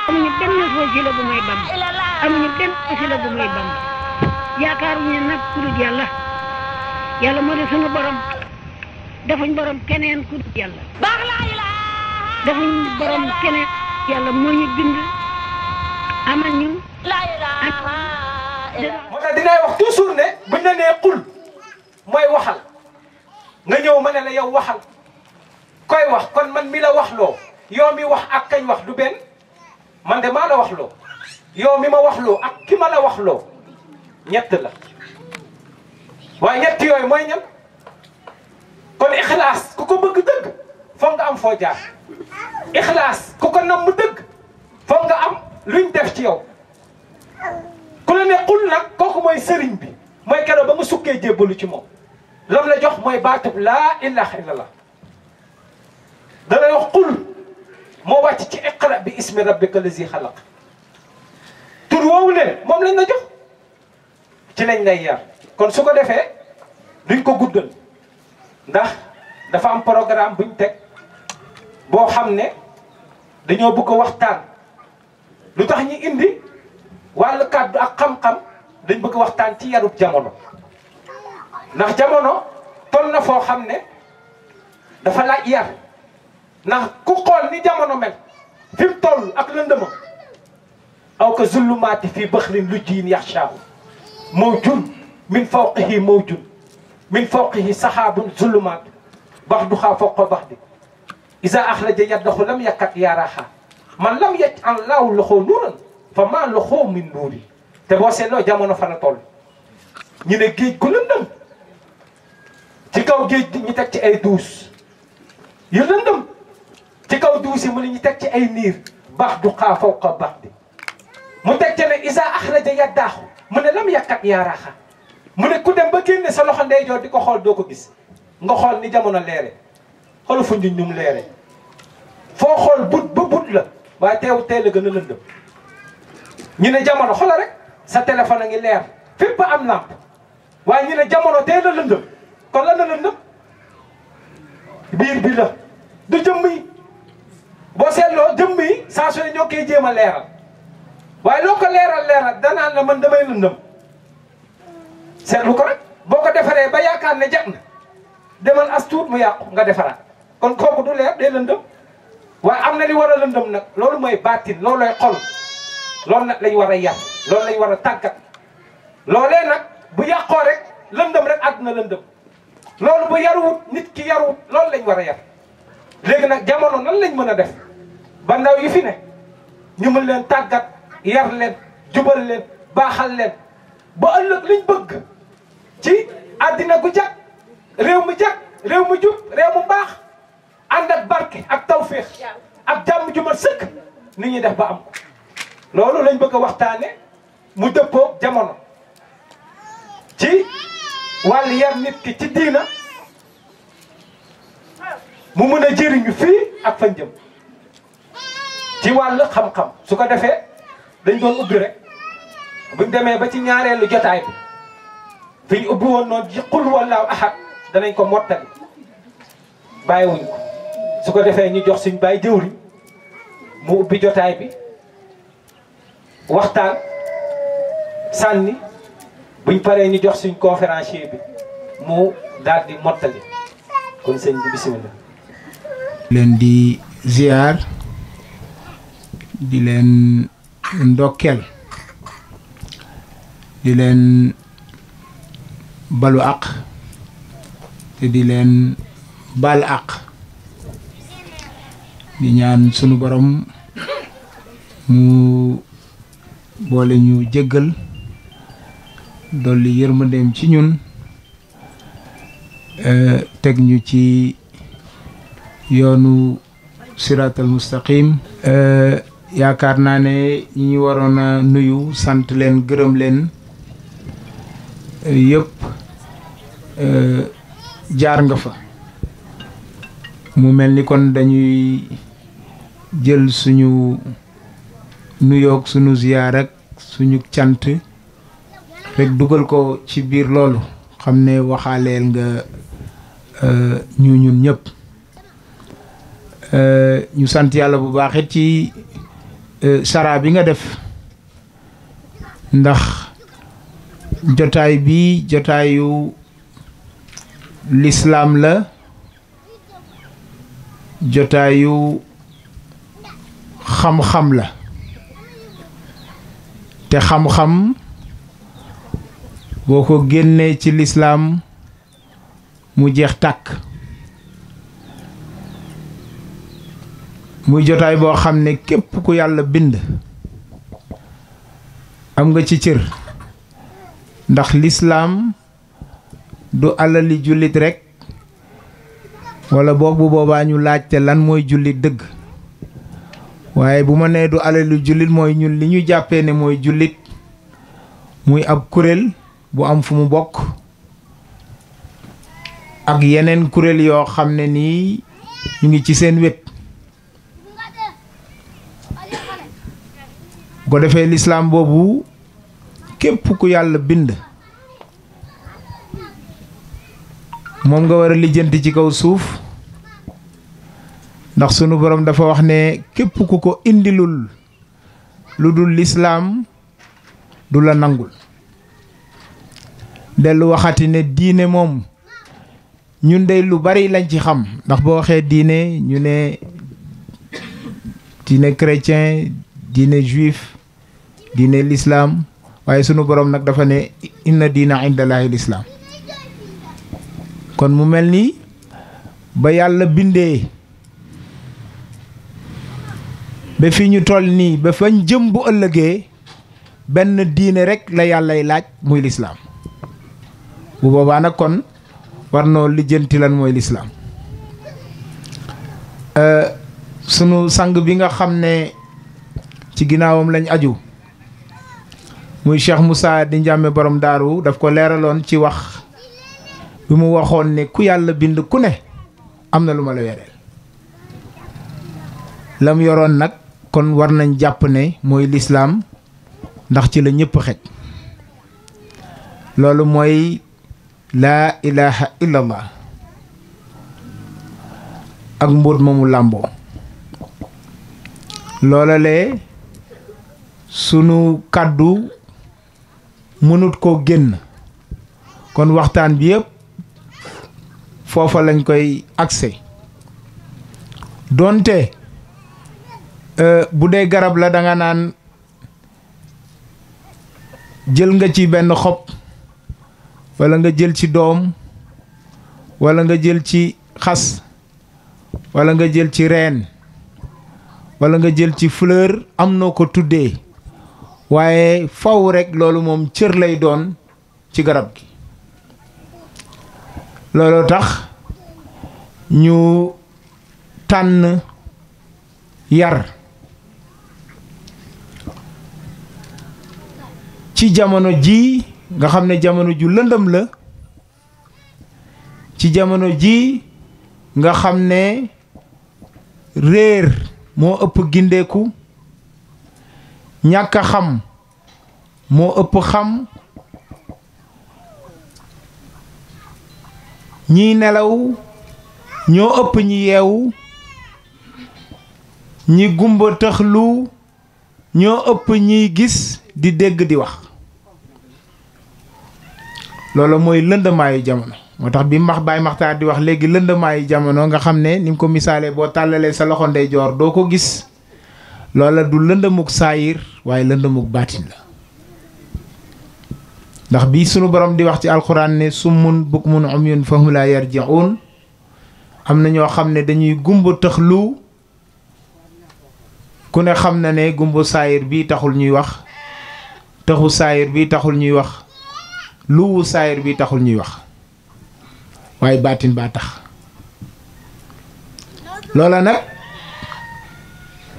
amuñu benn wasila bu may Bamba amuñu benn wasila bu may Bamba yaakaaruñu nag ku dul yàlla yàlla moo di sunu borom defuñ borom keneen ku dul yàlla defuñ borom keneen yàlla moo ñu bind amal ñu moo tax dinaay wax toujours ne buñ la nee xul mooy waxal nga ñëw ma ne la yow waxal koy wax kon man mi la wax loo yow mi wax ak kañ wax du benn man de maa la wax loo yow mi ma wax loo ak ki ma la wax loo ñett la waaye ñett yooyu mooy ñan kon ixlaas ku ko bëgg dëgg foog nga am foo jaar ixlaas ku ko namm dëgg foog nga am luñ def ci yow ku la ne xul nag kooku mooy sëriñ bi mooy keroog ba nga sukkee jébbalu ci moom lam la jox mooy baatub laa ilaha illallah da lay wax xul moo wàcc ci iqra bi ismi rabbika lazi xalaq tur woowu leen moom lañ la jox ci lañ lay yar kon su ko defee duñ ko guddal ndax dafa am programme buñ teg boo xam ne dañoo bëgg a waxtaan lu tax ñu indi wàllu kàddu ak xam-xam dañ bëgg a waxtaan ci yarub jamono ndax jamono toll na foo xam ne dafa laaj yar ndax ku xool ni jamono mel fi mu toll ak lëndëma aw ka zullumaati fii baxrin lujjiin yaxshaahu mawjun min fawqihi mawjun min fawqihi saxaabun zullumaat baxduhaa fawqa baxdi iza axraja yaddahu lam yakat yaaraha man lam yaj'al llaahu lahu nuuran fa maa lahu min nuuri te boo seetloo jamono fa la toll ñu ne géej gu lëndëm ci kaw géej gi ñu teg ci ay duus yu lëndëm ci kaw duus yi mu ne ñu teg ci ay niir baxduhaa fawqa baxdi mu teg ci ne iza axraja yaddaahu mu ne lam yakat yaaraha mu ne ku dem ba génne sa loxo ndeyjoor di ko xool doo ko gis nga xool ni jamono leere xool Foundiougne ñu mu leere foo xool but ba but la waaye teel a gën a lëndëm ñu ne jamono xoolal rek sa téléphone a ngi leer fépp am lampe waaye ñu ne jamono teel a lëndëm kon lan la lëndëm biir bi la du jëmm yi boo seetloo jëmm yi saa su ne ñoo koy jéem a leeral waaye loo ko leeral danaan la man damay lëndëm seetlu ko rek boo ko defaree ba yaakaar ne jag na demal as tuut mu yàqu nga defaraat kon kooku du leer day lëndëm waaye am na li war a lëndëm nag loolu mooy baatin loolu lay xol loolu nag lañ war a yar loolu lañ war a tàggat loolee nag bu yàqoo rek lëndëm rek àdduna lëndëm loolu bu yaruwut nit ki yaruwut loolu lañ war a yar léegi nag jamono nan lañ mën a def ba ndaw yi fi ne ñu mën leen tàggat yar leen jubal leen baaxal leen ba ëllëg liñ bëgg ci àddina gu jag réew mu jag réew mu jub réew mu baax ànd ak barke ak tawféex ak jàmm ju mat sëkk nit ñuy def ba am ko loolu lañ bëgg a waxtaane mu dëppoo jamono ci wàllu yar nit ki ci diina mu mën a jëriñu fii ak fan jëm ci wàllu xam-xam su ko defee dañ doon ubbi rek buñ demee ba ci ñaareelu jotaay bi fi ñu ubbi woon noonu ci qul wallaahu ahad danañ ko mottali bàyyiwuñ ko su ko defee ñu jox suñ bàyyi jëwriñ mu ubbi jotaay bi waxtaan sànni buñ paree ñu jox suñ conférencier bi mu daal di mottali kon sëñ bi bisimilah. leen di ziar di leen ndokkeel di leen balu àq te di leen bal àq di ñaan sunu borom mu boole ñu jéggal dolli yërmandeem ci ñun teg ñu ci yoonu siratal mustaqim yaakaar naa ne ñi ñu waroon a nuyu sant leen gërëm leen yëpp jaar nga fa mu mel ni kon dañuy jël suñu nuyoog suñu ziyaar ak suñu cant rek dugal ko ci biir loolu xam ne waxaaleel nga ñun ñëpp ñu sant yàlla bu baax it ci sara bi nga def ndax jotaay bi jotaayu l'islam la jotaayu xam-xam la te xam-xam boo ko génnee ci l'islam mu jeex tàkk muy jotaay boo xam ne képp ku yàlla bind am nga ci cër ndax l'islam du alali jullit rekk walla boog bu boobaa ñu laajte lan mooy jullit dëgg waaye bu ma nee du alali jullit mooy ñun li ñu jàppee ne mooy jullit muy ab kuréel bu am fu mu bokk ak yeneen kuréel yoo xam ne nii ñu ngi ci seen wet bu ko defee lislaam boobu képp ku yàlla bind moom nga war a lijjanti ci kaw suuf ndax sunu borom dafa wax ne képp ku ko indilul lu dul lislaam du la nangul dellu waxati ne diine moom ñun dey lu bari lañ ci xam ndax boo waxee diine ñu ne diine chrétien diine juif diine l'islam waaye sunu borom nag dafa ne inna diina indallahi l'islam kon mu mel ni ba yàlla bindee ba fi ñu toll nii ba fañ jëm bu ëllëgee benn diine rekk la yàllay laaj muy l'islam bu boobaa nag kon war noo lijjanti lan mooy l'islam sunu sang bi nga xam ne ci ginnaawam lañ aju muy Cheikh Moussa di Njàmme borom daaru daf ko leeraloon ci wax bi mu waxoon ne ku yàlla bind ku ne am na lu ma la wereel lam yoroon nag kon war nañ jàpp ne mooy lislaam ndax ci la ñëpp xej loolu mooy laa ilaha illallah ak mbóot ma mu làmboo loolalee sunu kàddu mënut koo génn kon waxtaan bi yëpp foofa lañ koy accès doonte bu dee garab la danga naan jël nga ci benn xob walla nga jël ci doom walla nga jël ci xas walla nga jël ci reen walla nga jël ci fleur am noo ko tuddee waaye faw rekk loolu moom cër lay doon ci garab gi loolu tax ñu tànn yar ci jamono ji nga xam ne jamono ju lëndëm la ci jamono ji nga xam ne réer moo ëpp gindeeku ñàkk a xam moo ëpp xam ñiy nelaw ñoo ëpp ñi yeewu ñi gumba tëxlu ñoo ëpp ñiy gis di dégg di wax loolu mooy lëndamaayu jamono moo tax bi Baay Makhtar di wax léegi lëndamaayu jamono nga xam ne ni mu ko misaalee boo tàllalee sa loxo ndeyjoor doo ko gis loola du lëndamuk saayir waaye lëndamuk baatin la ndax bii sunu borom di wax ci alxuraan ne summun bukmun umyun fahum laa yarji'un am na ñoo xam ne dañuy gumba tëxlu ku ne xam na ne gumba saayir bii taxul ñuy wax tëxu saayir bii taxul ñuy wax luwu saayir bii taxul ñuy wax waaye baatin baa tax loola nag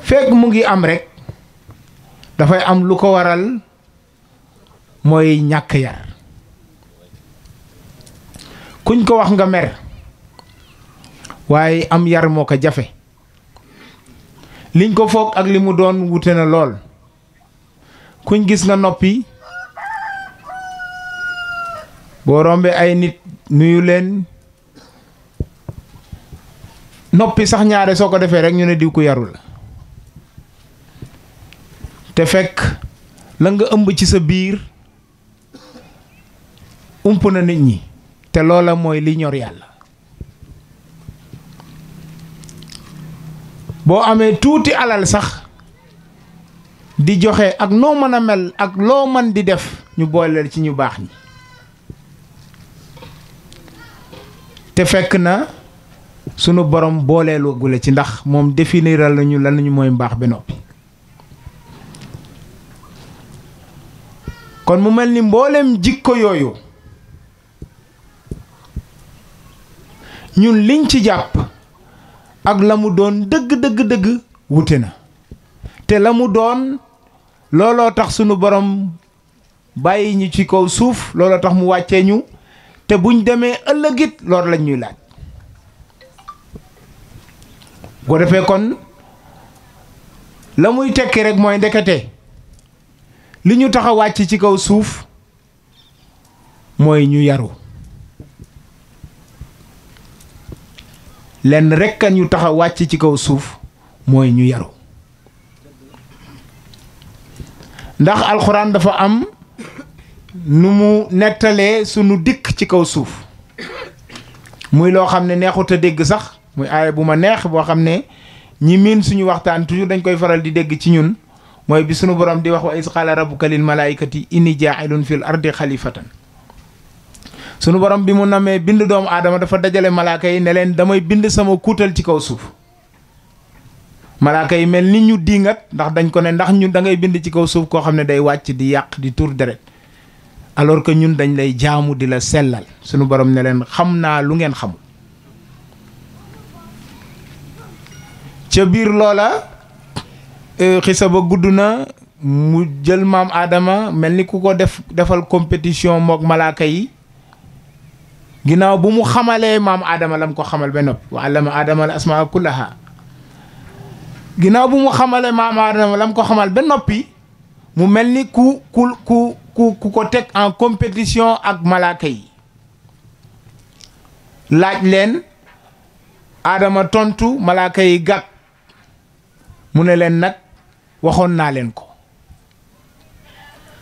fekk mu ngi am rekk dafay am lu ko waral mooy ñàkk yar kuñ ko wax nga mer waaye am yar moo ko jafe liñ ko foog ak li mu doon wute na lool kuñ gis nga noppi boo rombee ay nit nuyu leen noppi sax ñaare soo ko defee rek ñu ne diw ku yarul te fekk la nga ëmb ci sa biir ump na nit ñi te loola mooy li ñor yàlla. boo amee tuuti alal sax di joxe ak noo mën a mel ak loo mën di def ñu booleel ci ñu baax ñi te fekk na sunu borom booleelu gule ci ndax moom définiral nañu lan lañu mooy mbaax ba noppi. kon mu mel ni mboolem jikko yooyu ñun liñ ci jàpp ak la mu doon dëgg wute na te la mu doon looloo tax sunu borom bàyyi ñu ci kaw suuf looloo tax mu wàccee ñu te buñ demee ëllëgit loolu lañ ñuy laaj. boo defee kon la muy tekki rek mooy ndekete li ñu tax a wàcc ci kaw suuf mooy ñu yaru. lenn rekk a ñu tax a wàcc ci kaw suuf mooy ñu yaru. ndax alxuraan dafa am nu mu nettalee sunu dikk ci kaw suuf muy loo xam ne neexut a dégg sax muy aaya bu ma neex boo xam ne ñi miin suñu waxtaan toujours dañ koy faral di dégg ci ñun mooy bi sunu borom di wax wa iz qaala rabbuka lil malaa'ikati inni jaa'ilun fil ardi xalifatan. sunu borom bi mu namee bind doomu aadama dafa dajale malaaka yi ne leen damay bind sama kuutal ci kaw suuf. malaaka yi mel ni ñu diingat ndax dañ ko ne ndax ñun da ngay bind ci kaw suuf koo xam ne day wàcc di yàq di tur deret alors que ñun dañ lay jaamu di la sellal sunu borom ne leen xam naa lu ngeen xamul. ca biir loola xisa ba gudd na mu jël maam Adama mel ni ku ko defal compétition mook malaaka yi ginnaaw bu mu xamalee maam Adama lam ko xamal ba noppi wa allama Adama al asmaa kullaha ginnaaw bu mu xamalee maam Adama lam ko xamal ba noppi mu mel ni ku ko teg en compétition ak malaaka yi laaj leen Adama tontu malaaka yi gàtt mu ne leen nag waxoon naa leen ko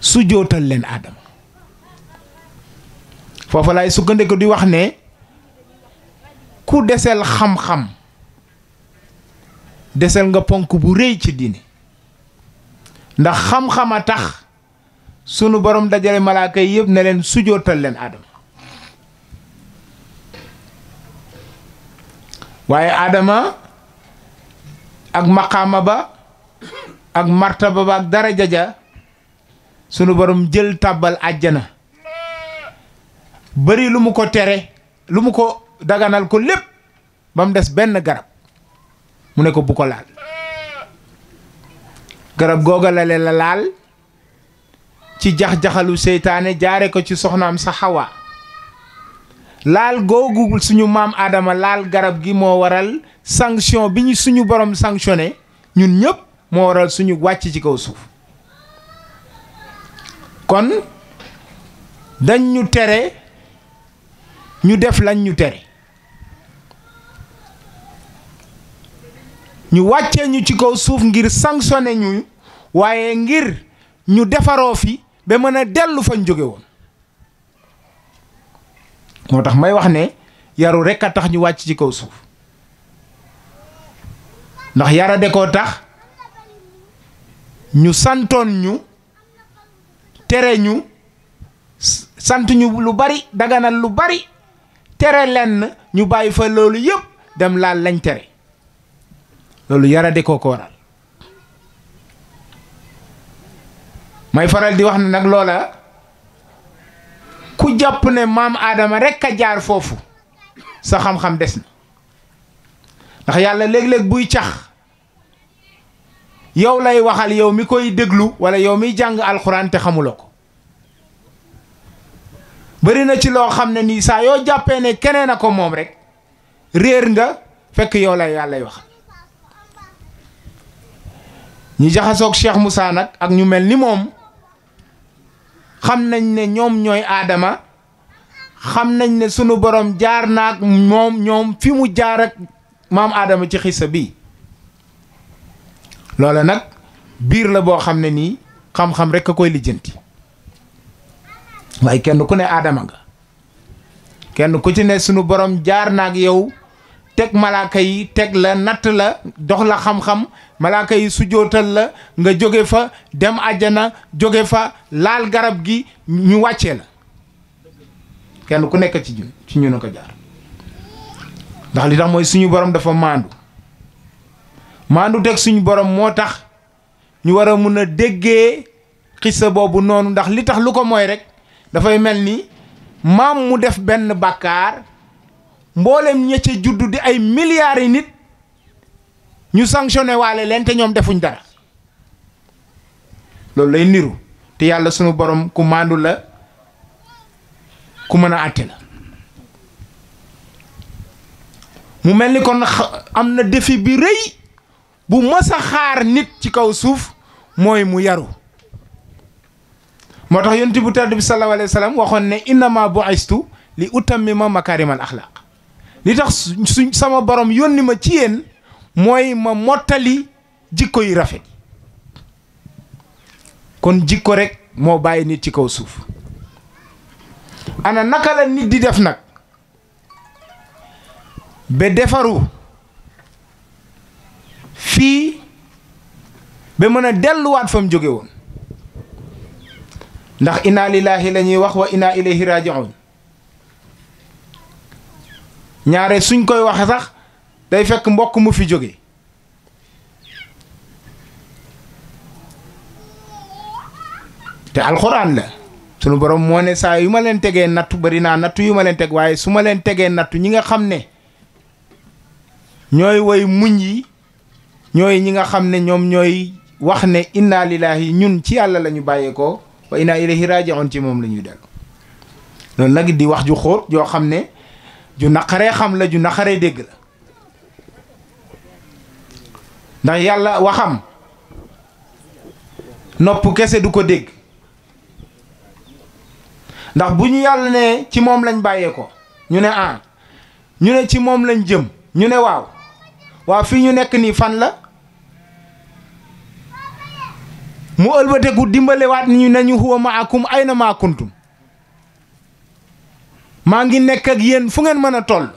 su jootal leen Adama foofa laay sukkandiku di wax ne ku desel xam-xam desel nga ponk bu rëy ci diine ndax xam-xam a tax sunu borom dajale malaaka yi yëpp ne leen sujootal leen Adama waaye Adama ak maqaama ba ak martaba ba ak daraja ja sunu borom jël tàbbal àjjana bari lu mu ko tere lu mu ko daganal ko lépp ba mu des benn garab mu ne ko bu ko laal garab googa la laal ci jax-jaxalu seytaane jaare ko ci soxnaam sa Hawa laal googu suñu maam Adama laal garab gi moo waral sanction bi ñu suñu borom sanctionné ñun ñëpp moo waral suñu wàcc ci kaw suuf kon dañ ñu tere ñu def lañ ñu tere ñu wàccee ñu ci kaw suuf ngir sanctionné ñu waaye ngir ñu defaroo fi ba mën a dellu fañ jóge woon moo tax may wax ne yaru rekk a tax ñu wàcc ci kaw suuf ndax yara de koo tax ñu santoon ñu tere ñu sant ñu lu bari daganal lu bari tere lenn ñu bàyyi fa loolu yëpp dem laal lañ tere loolu yara de koo ko waral may faral di wax ne nag loola ku jàpp ne maam Adama rekk a jaar foofu sa xam-xam des na ndax yàlla léeg-léeg buy cax yow lay waxal yow mi koy déglu walla yow miy jàng alxuraan te xamuloo ko bari na ci loo xam ne nii saa yoo jàppee ne keneen a ko moom rekk réer nga fekk yow lay yàllay wax ñi jaxasoog Cheikh Moussa nag ak ñu mel ni moom xam nañ ne ñoom ñooy Adama xam nañ ne sunu borom jaar naag moom ñoom fi mu jaar ak maam Adama ci xissa bi loola nag biir la boo xam ne nii xam-xam rek a koy lijjanti waaye kenn ku ne aadama nga kenn ku ci ne sunu borom jaar naag yow teg malaaka yi teg la natt la dox la xam-xam malaaka yi sujootal la nga jóge fa dem àjjana jóge fa laal garab gi ñu wàccee la kenn ku nekk ci ñun a ko jaar ndax li tax mooy suñu borom dafa maandu teg suñu borom moo tax ñu war a mun a déggee xissa boobu noonu ndax li tax lu ko mooy rek dafay mel ni maam mu def benn bàkkaar mboolem ña ca juddu di ay milliards yi nit ñu sanctionné waale leen te ñoom defuñ dara loolu lay niru te yàlla sunu borom ku maandu la ku mën a àtte la mu mel ni kon am na défi bi rëy bu mës a xaar nit ci kaw suuf mooy mu yaru moo tax yonent bu tedd bi sallallahu alayhi wa sallam waxoon ne innama bu'istu li utammima makarimal axlaq li tax sama borom yónni ma ci yéen mooy ma mottali jikko yi rafet kon jikko rek moo bàyyi nit ci kaw suuf ana naka la nit di def nag ba defaru fii ba mën a delluwaat fa mu jóge woon ndax inna lillahi la ñuy wax wa inna ilayhi raji'un ñaare suñ koy waxe sax day fekk mbokk mu fi jóge te alxuraan la sunu borom moo ne saa yu ma leen tegee nattu bari naa nattu yu ma leen teg waaye su ma leen tegee nattu ñi nga xam ne ñooy woy muñ yi ñooy ñi nga xam ne ñoom ñooy wax ne inna lillahi ñun ci yàlla la ñu bàyyeekoo wa inna ilayhi raji'un ci moom la ñuy dellu loolu nag di wax ju xóot joo xam ne ju naqaree xam la ju naqaree dégg la ndax yàlla waxam nopp kese du ko dégg ndax bu ñu yàlla ne ci moom lañ bàyyeekoo ñu ne ñu ne ci moom lañ jëm ñu ne waaw fii ñu nekk nii fan la mu ëlbateku dimbalewaat ni ñu nañu huwa ma'akum ayna ma kuntum maa ngi nekk ak yéen fu ngeen mën a toll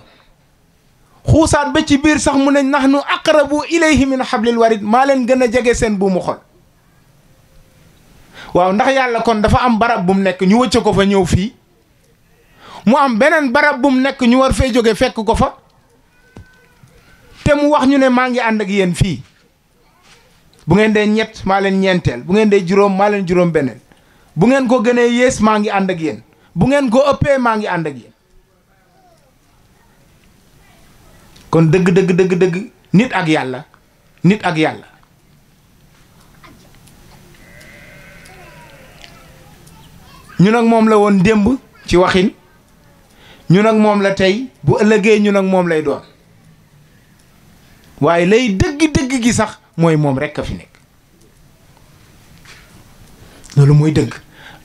xuusaat ba ci biir sax mu ne nahnu aqrabu ilayhi min hablil warid maa leen gën a jege seen buumu xol waaw ndax yàlla kon dafa am barab bu mu nekk ñu wëcce ko fa ñëw fii mu am beneen barab bu mu nekk ñu war fee jóge fekk ko fa te mu wax ñu ne maa ngi ànd ak yéen fii bu ngeen dee ñett maa leen ñeenteel bu ngeen dee juróom maa leen juróom beneen bu ngeen ko gënee yées maa ngi ànd ak yéen bu ngeen ko ëppee maa ngi ànd ak yéen kon dëgg nit ak yàlla ñu nag moom la woon démb ci waxin ñu nag moom la tey bu ëllëgee ñu nag moom lay doon waaye lay dëgg gi sax mooy moom rekk a fi nekk loolu mooy dëgg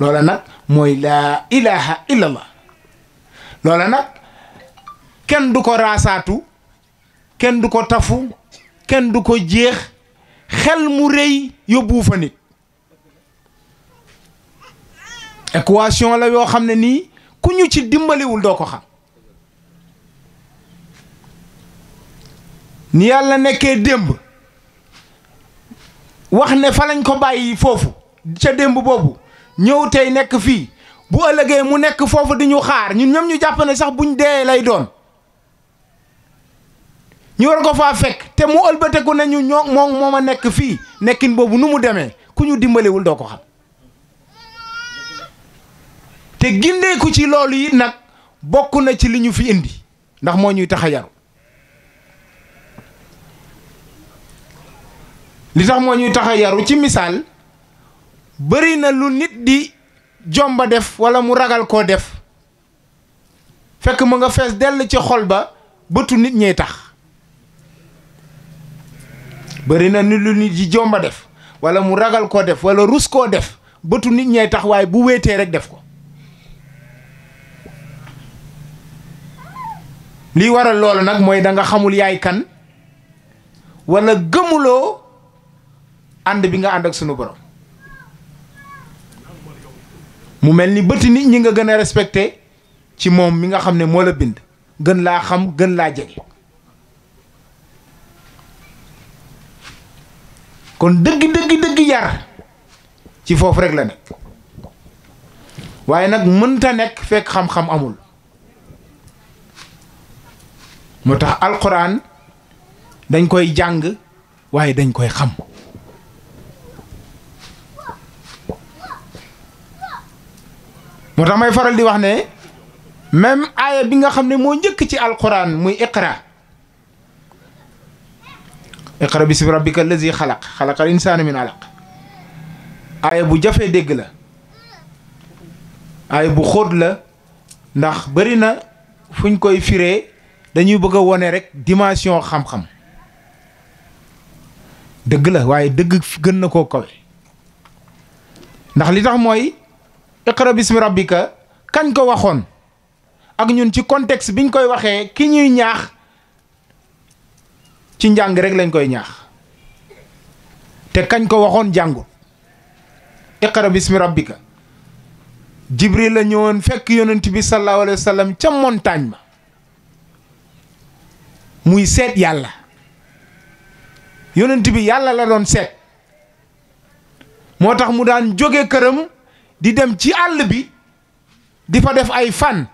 loola nag mooy laa ilaha illallah loola nag kenn du ko raasaatu kenn du ko tafu kenn du ko jeex xel mu rëy yóbbu fa nit équation la yoo xam ne nii ku ñu ci dimbaliwul doo ko xam ni yàlla nekkee démb wax ne fa lañ ko bàyyi foofu ca démb boobu ñëw tey nekk fii bu ëllëgee mu nekk foofu di ñu xaar ñun ñoom ñu jàpp ne sax buñ dee lay doon ñu war ko faa fekk te mu ëlbateku ne ñu moom a nekk fii nekkin boobu nu mu demee ku ñu dimbaliwul doo ko xam te gindeeku ci loolu it nag bokk na ci li ñu fi indi ndax moo ñuy tax a yaru li tax moo ñuy tax a yaru ci misaal bëri na lu nit di jomba def walla mu ragal koo def fekk mu nga fees dell ci xol ba bëtu nit ñee tax bëri na lu nit di jomba def walla mu ragal koo def walla rus koo def bëtu nit ñee tax waaye bu wéetee rek def ko lii waral loolu nag mooy da nga xamul yaay kan walla gëmuloo ànd bi nga ànd ak sunu borom mu mel ni bëti nit ñi nga gën a respecté ci moom mi nga xam ne moo la bind gën laa xam gën laa jege kon dëgg yar ci foofu rek la nekk waaye nag mënta nekk fekk xam-xam amul moo tax alquran dañ koy jàng waaye dañ koy xam moo tax may faral di wax ne même aaya bi nga xam ne moo njëkk ci alquran muy iqra bismi rabbika allazi xalaqal insaana min alaq aaya bu jafee dégg la aaya bu xóot la ndax bari na fuñ koy firee dañuy bëgg a wone rek dimension xam-xam dëgg la waaye dëgg gën na koo kawe ndax li tax mooy iqra bismi rabbika kañ ko waxoon ak ñun ci contexte biñ koy waxee ki ñuy ñaax ci njàng rek lañ koy ñaax te kañ ko waxoon jàngul iqra bismi rabbika jibril la ñëwoon fekk yonent bi sallallahu alayhi wa sallam ca montagne ba muy seet yàlla yonent bi yàlla la doon seet moo tax mu daan jóge këram di dem ci àll bi di fa def ay fan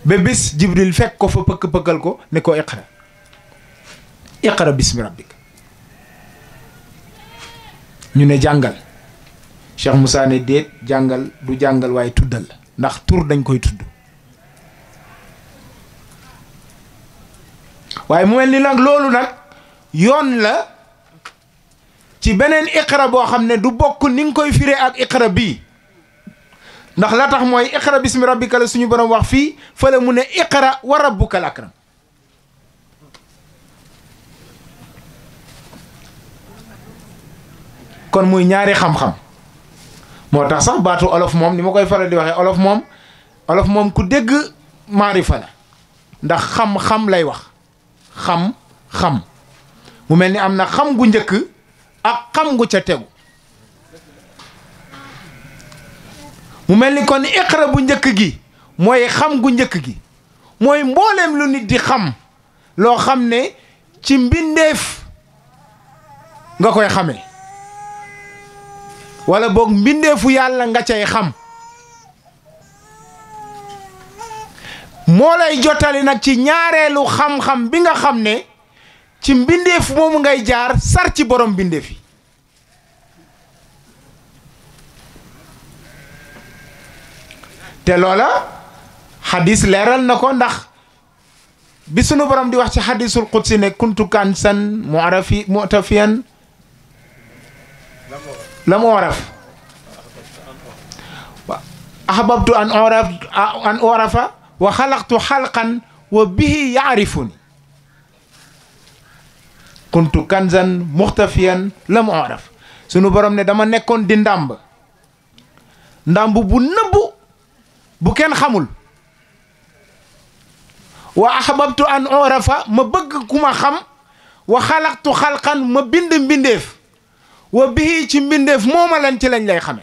ba bés jibril fekk ko fa pëkk-pëkkal ko ne ko iqra bismi rabbika ñu ne jàngal Cheikh Moussa ne déet jàngal du jàngal waaye tuddal la ndax tur dañ koy tudd waaye mu mel ni nag loolu nag yoon la ci beneen iqra boo xam ne du bokk ni nga koy firee ak iqra bii ndax la tax mooy iqra bismi rabbika la suñu borom wax fii fële mu ne iqra wa rabbukal akram kon muy ñaari xam-xam moo tax sax baatu olof moom ni ma koy faral di waxee olof moom ku dégg maarifa la ndax xam-xam lay wax xam-xam mu mel ni am na xam gu njëkk ak xam gu ca tegu mu mel ni kon iqra bu njëkk gi mooy xam gu njëkk gi mooy mbooleem lu nit di xam loo xam ne ci mbindeef nga koy xamee wala boog mbindeefu yàlla nga cay xam moo lay jottali nag ci ñaareelu xam-xam bi nga xam ne ci mbindeef moomu ngay jaar sar ci borom mbindeef yi te loola xadis leeral na ko ndax bi sunu borom di wax ci xadisul qudsi ne kuntu kansan mu'tafiyan la mu waraf ahbabtu an orafa wa xalaqtu xalqan wa bihi yaarifuni kuntu kanzan muxtafiyan la mu oraf sunu borom ne dama nekkoon di ndàmb bu nëbbu bu kenn xamul wa ahbabtu an orafa ma bëgg ku ma xam wa xalaqtu xalqan ma bind mbindeef wa bihi ci mbindeef mooma lan ci lañ lay xame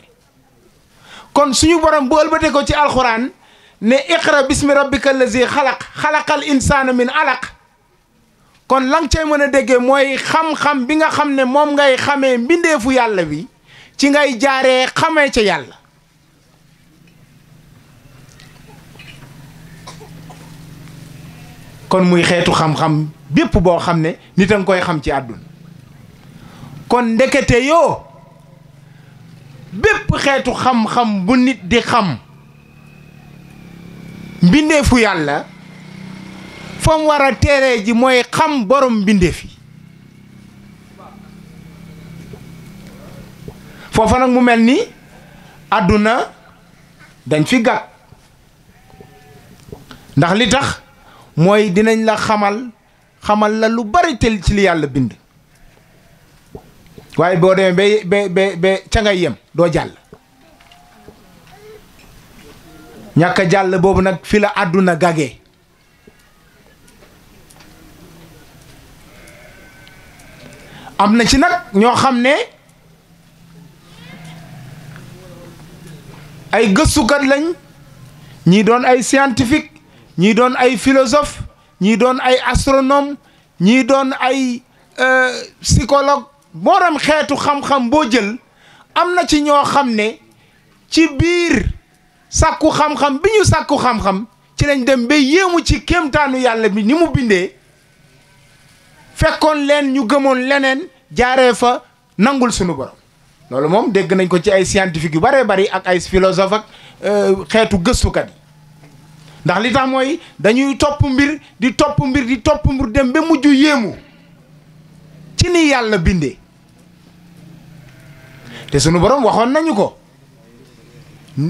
kon suñu borom bu ëlbate ko ci alxuraan ne iqra bismi rabbika allazi xalaqal insaana min alaq kon lang cay mën a déggee mooy xam-xam bi nga xam ne moom ngay xamee mbindeefu yàlla bi ci ngay jaaree xamee ca yàlla kon muy xeetu xam-xam bépp boo xam ne nit a nga koy xam ci àdduna kon ndekete yoo bépp xeetu xam-xam bu nit di xam mbindeefu yàlla fa mu war a teeree ji mooy xam borom mbindeef yi foofa nag mu mel ni àdduna dañ fi gàtt ndax li tax mooy dinañ la xamal la lu bari tel ci li yàlla bind waaye boo demee ba ca ngay yem doo jàll ñàkk a jàll boobu nag fi la àdduna gagee am na ci nag ñoo xam ne ay gëstukat lañ, ñii doon ay scientifique, ñii doon ay philosophe, ñii doon ay astronome, ñii doon ay psychologue, booram xeetu xam-xam boo jël am na ci ñoo xam ne ci biir sàkku xam-xam bi ñu sàkku xam-xam ci lañ dem ba yéemu ci kéemtaanu yàlla bi ni mu bindee, fekkoon leen ñu gëmoon leneen jaaree fa nangul sunu borom. loolu moom dégg nañ ko ci ay scientifique yu baree bari ak ay philosophe ak xeetu gëstukat yi. ndax li tax mooy dañuy topp mbir di topp mbir di topp mbir dem ba mujj yéemu ci ni yàlla bindee. te sunu borom waxoon nañu ko,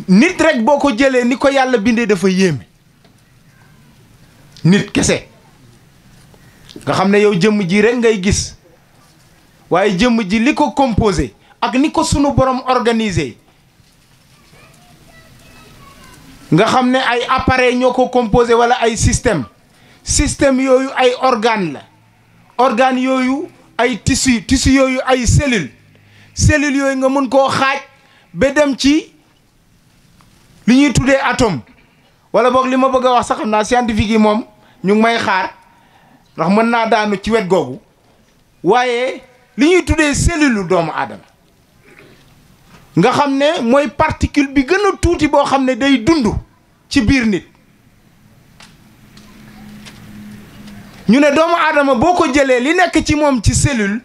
nit rek boo ko jëlee ni ko yàlla bindee dafa yéeme. nit kese nga xam ne yow jëmm ji rek ngay gis, waaye jëmm ji li ko composé ak ni ko sunu borom organisé, nga xam ne ay appareil ñoo ko composé wala ay système yooyu ay organe la, organe yooyu ay tissu yooyu ay cellule yooyu nga mën koo xaaj ba dem ci li ñuy tuddee atome. wala boog li ma bëgg a wax sax xam naa scientifique yi moom ñu ngi may xaar ndax mën naa daanu ci wet googu, waaye li ñuy tuddee cellule doomu aadama nga xam ne mooy particule bi gën a tuuti boo xam ne day dund ci biir nit. ñu ne doomu aadama boo ko jëlee li nekk ci moom ci cellule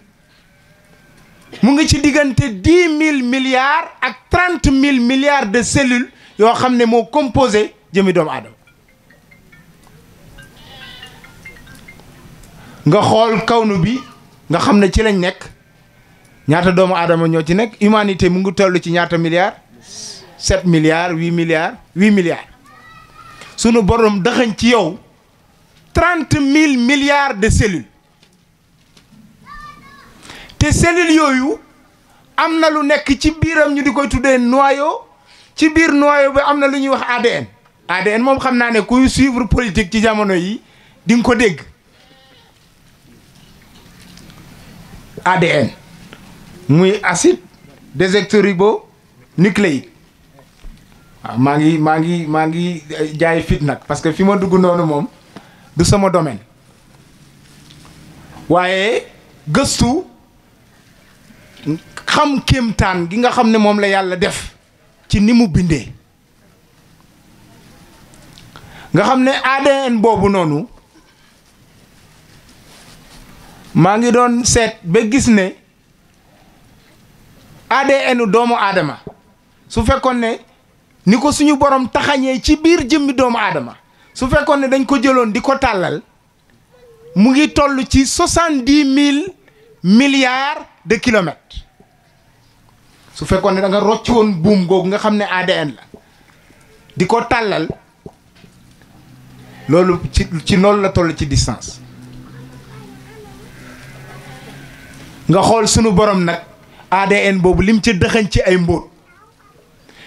mu ngi ci diggante 10 000 milliards ak 30 000 milliards de cellules yoo xam ne moo composé jëmi doomu aadama. nga xool kawnu bi nga xam ne ci lañ nekk, ñaata doomu aadama ñoo ci nekk, humanité mu ngi toll ci ñaata milliards, 7 milliards 8 milliards 8 milliards. sunu borom daxañ ci yow 30 000 milliards de cellules. te cellules yooyu am na lu nekk ci biiram ñu di koy tuddee noyau. ci biir noyau bi am na lu ñuy wax ADN. ADN moom xam naa ne kuy suivre politique ci jamono yi di nga ko dégg. ADN muy acide désoxyribonucléique. waaw maa ngi jaay fit nag parce que fi ma dugg noonu moom du sama domaine, waaye gëstu xam kéemtaan gi nga xam ne moom la yàlla def ci ni mu bindee. nga xam ne ADN boobu noonu maa ngi doon seet ba gis ne ADN doomu aadama su fekkoon ne ni ko suñu borom taxañee ci biir jëmmi doomu aadama, su fekkoon ne dañ ko jëloon di ko tàllal mu ngi toll ci 70 000 milliards de kilomètres. su fekkoon ne da nga rocc woon buum googu nga xam ne ADN la di ko tàllal, loolu ci noonu la toll ci distance. nga xool sunu borom nag ADN boobu lim ci dëxañ ci ay mbóot,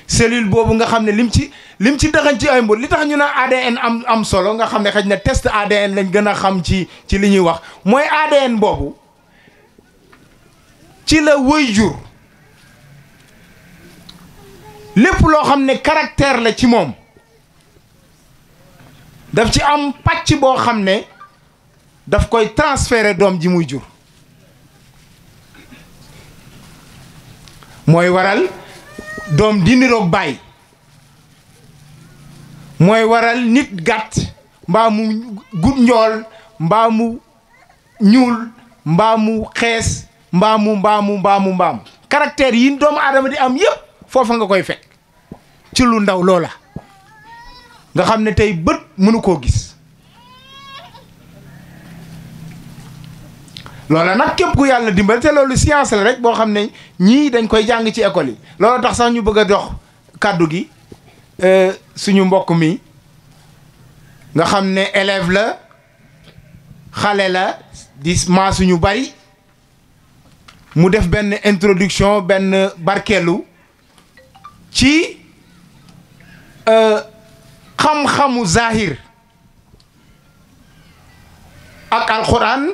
cellule boobu nga xam ne lim ci dëxañ ci ay mbóot. li tax ñu naan ADN am solo nga xam ne xëy na test ADN lañ gën a xam ci li ñuy wax, mooy ADN boobu ci la waajur lépp loo xam ne caractère la ci moom daf ci am pàcc boo xam ne daf koy transférer doom ji muy jur. mooy waral doom di niroog baay, mooy waral nit gàtt mbaa mu gudd njool mbaa mu ñuul mbaa mu xees mbaa mu caractère yi doomu aadama di am yépp foofa nga koy fekk ci lu ndaw loola nga xam ne tey bët mënu koo gis. loola nag képp ku yàlla dimbal, te loolu science la rek boo xam ne ñii dañ koy jàng ci école yi. loolu tax sax ñu bëgg a dox kàddu gi suñu mbokk mi nga xam ne élève la, xale la, di maasuñu bari, mu def benn introduction, benn barkeelu ci xam-xamu zahir ak alquran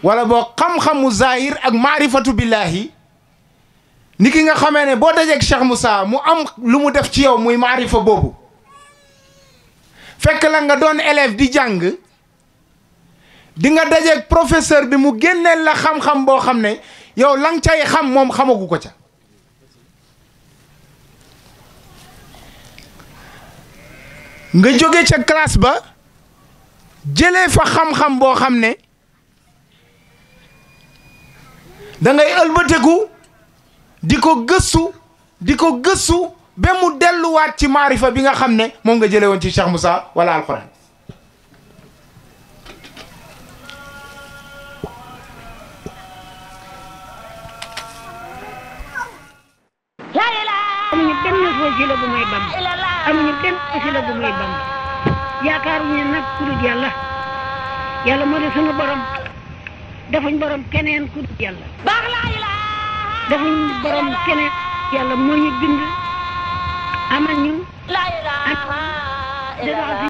wala boo xam-xamu zahir ak maarifatu billahi ni ki nga xamee ne boo dajeeg Cheikh Moussa mu am lu mu def ci yow muy maarifa boobu fekk la nga doon élève di jàng di nga dajeeg professeur bi mu génneel la xam-xam boo xam ne yow la nga cay xam moom xamagu ko ca nga jóge ca classe ba jëlee fa xam-xam boo xam ne da ngay ëlbateku di ko gëstu ba mu delluwaat ci maarifa bi nga xam ne moom nga jëlee woon ci Cheikh Moussa wala alquran amuñu benn wasila bu may bam amuñu benn wasila bu may bam yaakaaruñu nag ku dul yàlla yàlla moo di sunu borom defuñ borom keneen ku dul yàlla defuñ borom keneen yàlla moo ñu bind amal ñu